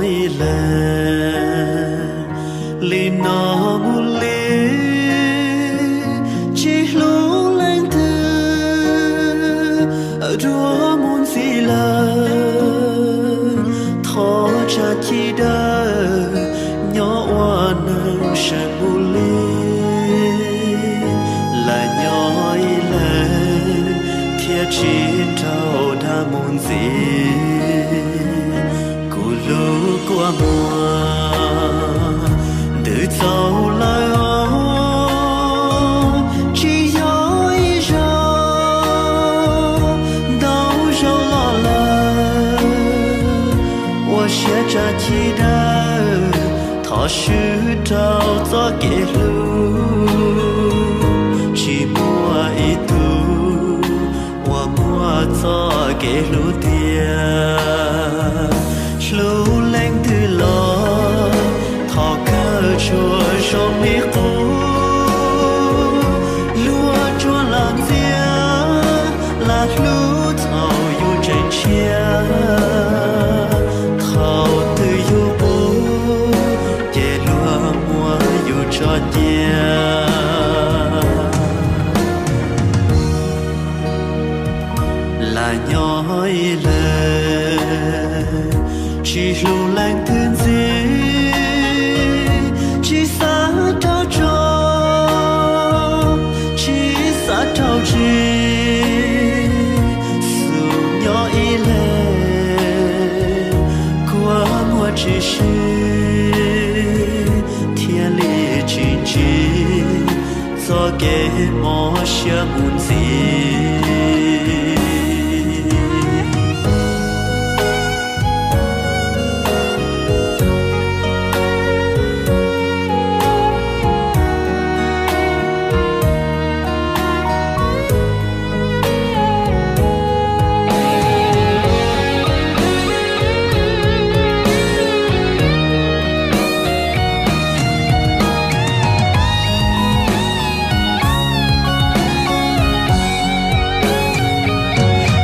ib leeg li no mus li, tsis hlub leej twg dua mus ntxiv lawm. Thov tsa ci dawb nyob ua neeg seem mus li, lam nyob ib leeg thiaj tsis raug dag mus ntxiv. Kuv lub kua muag ntws txaus lawm os, tsis yog ib zaug, ntau zaug los lawm. Ua siab tsa ci dawb, thov swb rau txoj kev hlub, tsis muaj ib tug uas muaj txoj kev hlub tiag. Hlub leej twg los thov kawg tsuas zoo li qub, luag tsuas lam ntxias lam hlub thaum yus tseem tshiab. Thaum twg yus pub ces luag muab yus tso cia. Lam nyob ib leeg tsis hlub leej twg ntxiv, tsis xav raug tso, tsis xav raug tsis, xub nyob ib leeg kua muag tsis sib, thiaj li tsis ntsib txoj kev mob siab mus ntxiv.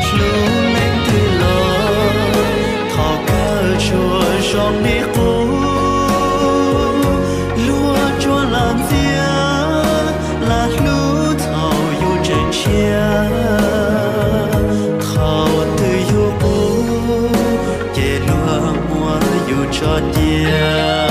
Hlub leej twg los thov kawg tsuas zoo li qub, luag tsuas lam ntxias lam hlub thaum yus tseem tshiab. Thaum twg yus pub ces luag muab yus tso cia.